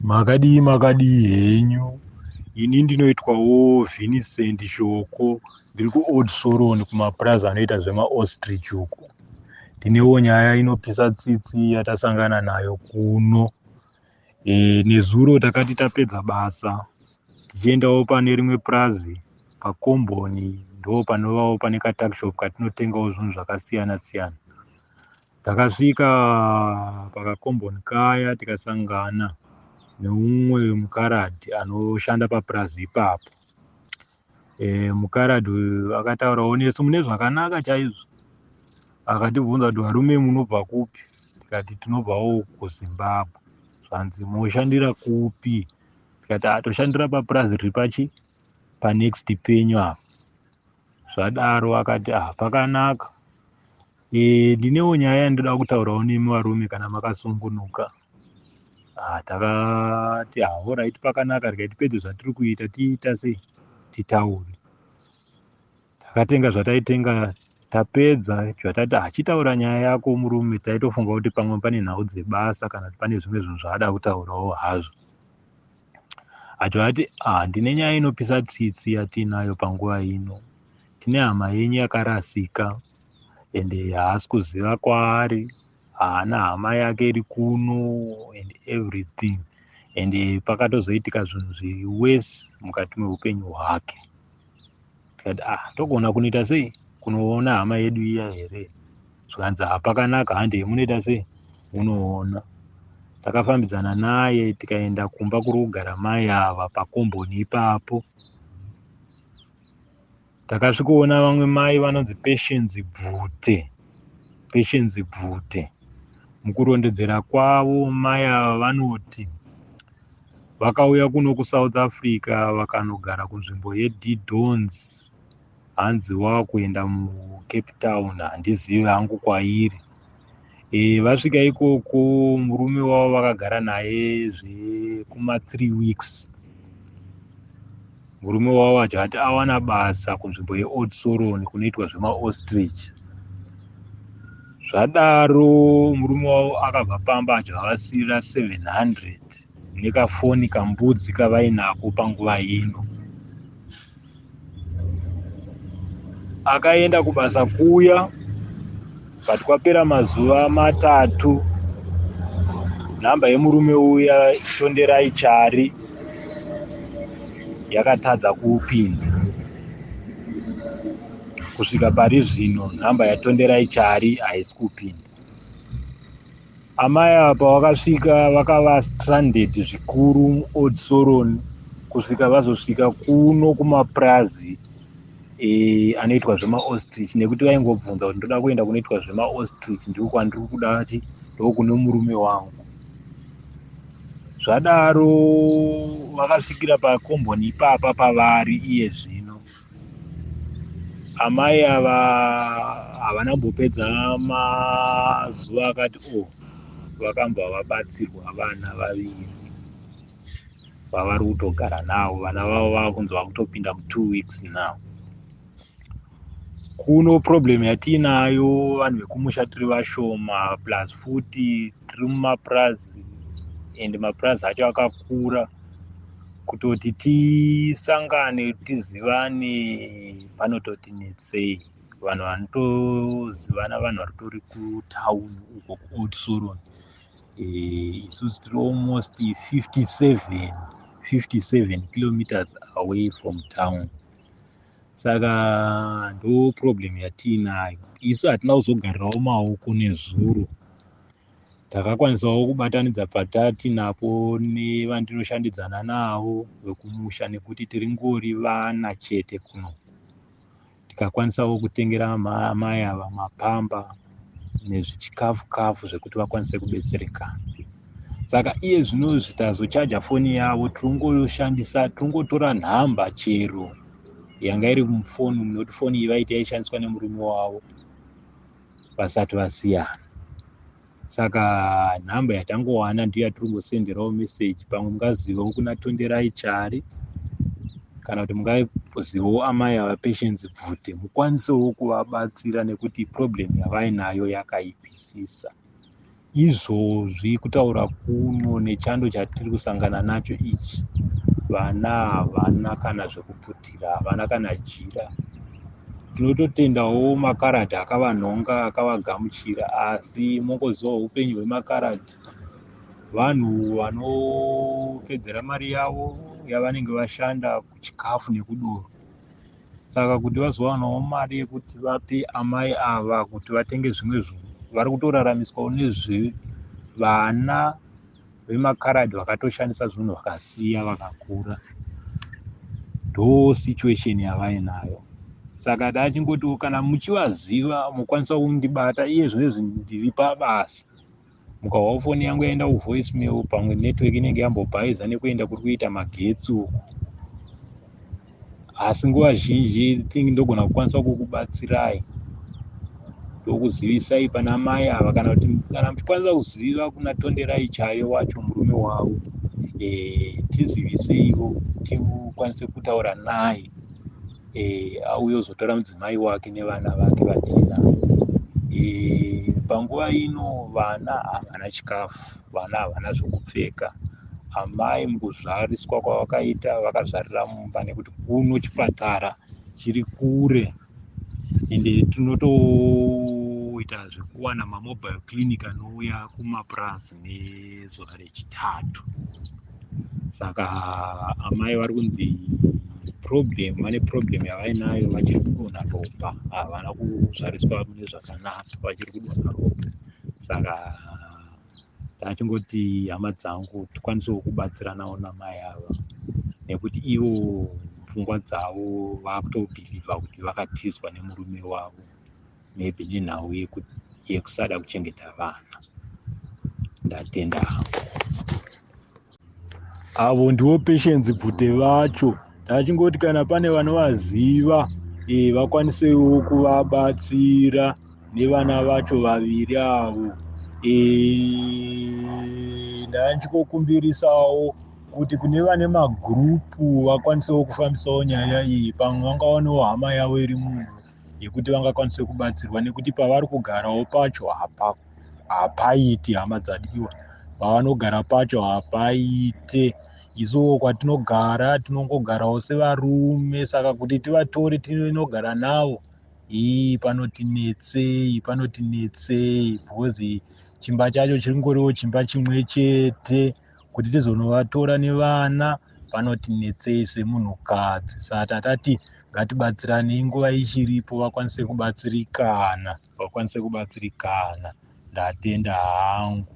Makadii makadii henyu? Ini ndinoitwawo Vincent Shoko, ndiri kuOld Soron kumapurazi anoita zvemaostrich uku. Ndinewo nyaya inopisa tsitsi yatasangana nayo kuno. Nezuro takati tapedza basa tichiendawo pane rimwe purazi pakomboni, ndo panovawo pane katakishopu katinotengawo zvinhu zvakasiyana siyana. Takasvika pakakomboni kaya tikasangana neumwe mukaradhi anoshanda papurazi ipapo. Mukaradhi uyu akataurawo nesu mune zvakanaka chaizvo, akatibvunza kuti varume munobva kupi, tikati tinobvawo kuZimbabwe. Zvanzi moshandira kupi, tikati atoshandira papurazi riri pachi panext penyu apa. Zvadaro akati ah, pakanaka. Ndinewo nyaya yandoda kutaurawo nemi varume kana makasungunuka. Ah, takati ah, alright, pakanaka, regai tipedze zvatiri kuita tiita sei titaure. Takatenga zvataitenga, tapedza zvatati achitaura nyaya yako murume, taitofunga kuti pamwe pane nhau dzebasa kana kuti pane zvimwe zvinhu zvaada kutaurawo hazvo. Achibva ati ah, ndine nyaya inopisa tsitsi yatiinayo panguva ino. Tine hama yenyu yakarasika ende haasi kuziva kwaari, haana hama yake iri kuno and everything, ende pakatozoitika zvinhu zviri worse mukati meupenyu hwake. Tikati ah, togona kunoita sei kunoona hama yedu iya here? Zvikanzi hapakanaka, handei munoita sei munoona. Takafambidzana naye tikaenda kumba kuri kugara mai ava pakomboni ipapo. Takasvikoona vamwe mai vanonzi Patience Bvute. Patience Bvute. Mukurondedzera kwavo mai ava vanoti vakauya kuno kuSouth Africa vakanogara kunzvimbo yeDidons, hanzi wakuenda muCape Town, handizivi hangu kwairi. Vasvika ikoko murume wavo vakagara naye zvekuma 3 weeks. Murume wavo achati awana basa kunzvimbo yeOld Soron kunoitwa zvemaostrich. Zvadaro murume wavo akabva pamba achivavasiyira 700 nekafoni kambudzi kavainako panguva ino. Akaenda kubasa kuya, but kwapera mazuva matatu nhamba yemurume uya Tonderai Chari yakatadza kupinda. Kusvika pari zvino nhamba yaTonderai Chari haisi kupinda. Amai apa vakasvika vakava stranded zvikuru muOld Soron kusvika vazosvika kuno kumapurazi anoitwa zvemaostrich, nekuti vaingobvunza kuti ndoda kuenda kunoitwa zvemaostrich, ndiko kwandiri kuda kuti ndokune murume wangu. Zvadaro vakasvikira pakomboni ipapa pavari iye zvino. Amai ava havana kumbopedza mazuva akati o, vakambva vabatsirwa vana vaviri vavari kutogara navo. Vana vavo vakunzi vakutopinda mu2 weeks now. Kuno problem yatiinayo, vanhu vekumusha tiri vashoma, plus futi tiri mumapurazi and mapurazi acho akakura kutoti tisangane tizivane panototi netsei. Vanhu vanotozivana vanhu varitori kutauni uko kuOld Soron. Isusu tiri almost 57 kilometers away from town. Saka ndo problem yatiinayo. Isu hatina kuzogarirawo maoko nezuro. Takakwanisawo kubatanidza patati napo nevandinoshandidzana navo vekumusha, nekuti tiri ngori vana chete kuno. Tikakwanisawo kutengera amai ava mapamba nezvichikafu kafu zvekuti vakwanise kubetserekana. Saka iye zvinozvi tazochaja foni yavo, tirongoshandisa, tirongotora nhamba chero yanga iri mufoni, nekuti foni iyi vaiti yaishandiswa nemurume wavo vasati vasiyana. Saka nhamba yatangowana ndiyo yatiri kungosenderawo meseji. Pamwe mungazivawo kuna Tonderai Chari kana kuti mungazivawo amai ava Patience Bvute, mukwanisewo kuvabatsira nekuti problem yavainayo yakaipisisa. Izvozvi kutaura kuno nechando chatiri kusangana nacho ichi, vana havana kana zvekuputira, havana kana jira. Tinototendawo makaradhi akavanhonga akavagamuchira, asi mongozivawo upenyu hwemakaradhi, vanhu vanopedzera mari yavo yavanenge vashanda kuchikafu nekudoro. Saka kuti vazowanawo mari yekuti vape amai ava kuti vatenge zvimwe zvinhu, vari kutoraramiswawo nezvevana vemakaradhi vakatoshandisa zvinhu vakasiya vakakura. Ndo situation yavainayo. Saka tachingotiwo kana muchivaziva mukwanisa kundibata iye zvinezvi ndiri pabasa. Mukahwa foni yangu yaenda kuvoice mail, pamwe network inenge yambobhaiza nekuenda kuri kuita magetsi uku, asi nguva zhinji think ndogona kukwanisa kukubatsirai, ndokuzivisai pana mai ava, kana kuti kana muchikwanisa kuziva kuna Tonderai Chayo wacho murume wavo, tiziviseiwo tikwanise kutaura naye, auye kuzotora mudzimai wake nevana vake vatinavo. Panguva ino vana havana chikafu, vana havana zvokupfeka. Amai mukuzvariswa kwavakaita vakazvarira mumba nekuti kuno chipatara chiri kure, ende tinotoita zvekuwana mamobile clinic anouya kumapurazi nezuva rechitatu. Saka amai vari kunzi problem, vane problem yavainayo, vachiri kudonha ropa, havana kuzvariswa mune zvakanaka, vachiri kudonha ropa. Saka tachingoti hama dzangu tikwanisewo kubatsiranawo namai ava, nekuti ivo pfungwa dzavo vakutobhilivha kuti vakatizwa nemurume wavo, maybe nenhau yekusada kuchengeta vana. Ndatenda hangu. Avo ndivo Patience Bvute vacho. Ndachingoti kana pane vanovaziva, vakwanisewo kuvabatsira nevana vacho vaviri avo. Ndachingokumbirisawo kuti kune vane magurupu vakwanisewo kufambisawo nyaya iyi, pamwe vangawanewo hama yavo iri muno yekuti vangakwanise kubatsirwa, nekuti pavari kugarawo pacho hapaiti, hama dzadiwa, pavanogara pacho hapaite. Isuwo kwatinogara tinongogarawo sevarume, saka kuti tivatore tinogara navo, ii panotinetsei, panotinetsei, because chimba chacho chingoriwo chimba chimwe chete. Kuti tizonovatora nevana panotinetsei semunhukadzi. Saka tatati ngatibatsiranei nguva ichiripo, vakwanise kubatsirikana, vakwanise kubatsirikana. Ndatenda hangu.